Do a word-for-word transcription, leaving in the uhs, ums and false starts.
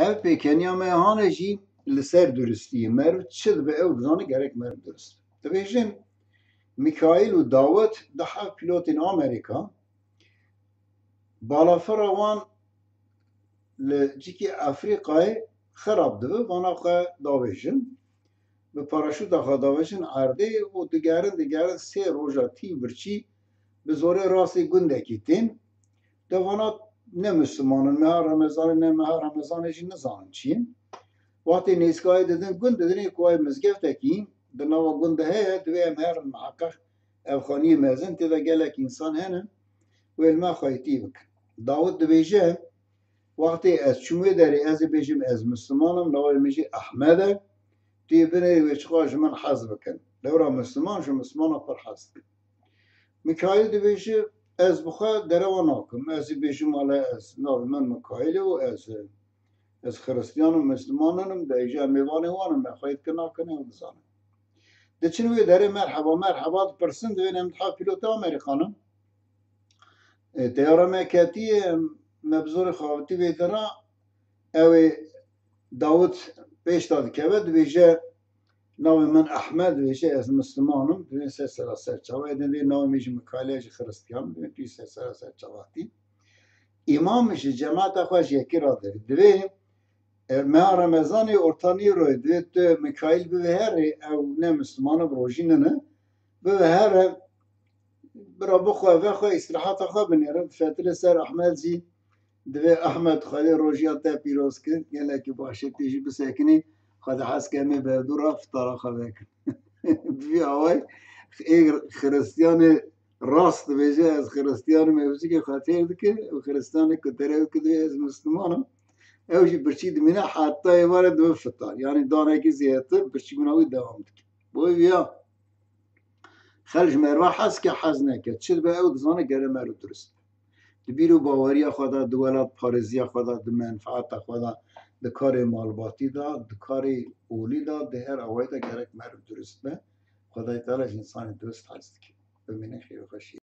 Ev pêkeniya me hane jî li ser duristiyê. Meriv çi dibe ew dizane gerek meriv durist. Dibêjin Mikaîl û Dawid du hev pîlotên Amerîka, balafira wan li cîkî Efrîqayê xerab dibe, vana xwe davêjin. Bi paraşûta xwe davêjin erdê û digerin, digerin sê roja tî û birçî bi zorê rastê gundekî tên. De vana ne Misliman in, meha Remezanê, ne meha Remezanê jî nizanin çi ye. Wextê nêzîkayê didin gund, didinê ku ay mizgeftekî di nava gund de heye, divê em herin miheqeq ev xaniyê mezin, tê de gelek însan hene wê li me xweytî bikin. Dawid dibêje, wextê ez çûm wê derê, ez ê bêjim ez Misliman im, navê min jî Ehmed e, tu yê binêrî wê çiqas ji min hez bikin. Lewra Misliman ji Mislimana pir hez dikin. Mikaîl dibêje, ez bi xwe derewa nakim. Ez ê bêjim, wele ez navê min Mikaîl e û ez, ez Xiristiyan im, Misliman ninim, de îja mêvanê wan im, me xweyt kir nakin, ew dizanin. Diçin wê derê, merheba, merheba, dipirsin, divê em diha pîlotê Amerîkan in. E, teyara me ketiye, me bi zorê xwe avitî vê dera, ew ê Dawid pêş de dikeve, dibêje, navê min Ehmed, dibêje, ez Misliman im, divê ser sera ser çava, ê din dê navê min jî Mikaîl e, ez jî Xiristiyan im, divê tu jî ser sera ser çava tî. Îmam ji cemata xwe ji yekî radivê. Divê, e, meha Remezanê orta nîroyê, divê tu Mikaîl bivê herê, ew ne Misliman e, bi rojî nine, bivê here, bira bixwe, vexwe, îstiraheta xwe binêrin, difetilê ser Ehmed jî, divê Ehmed, Xwedê rojiya te pîroz kir, gelekî baş e, tê jî bisekinî, Xwedê hez ke em ê berdû re fitara xwe vekin. Bi vî awayî ê Xiristiyanê rast dibêje, ez Xiristiyan im, ê biçûkê xwe têr dike, û Xiristiyanê ku derew dike, divê ez Misliman im. Ew jî birçî dimîne, heta êvarê dibe fitar. Yanî danekî zêdetir birçîbûna wî dewam dike. Bo vîya xelk ji meriva hez ke hez neke, çi dibe ew dizane gere meriv durist be. Di bîr û baweriya xwe de, di welatparêziya xwe de, di menfaeta xwe de, di karê malbatî de, di karê olî de, di her awayî de gerek meriv durist be. Xwedayê Teala ji însanê durist hez dike. Bimînin xêr û xweşiyê.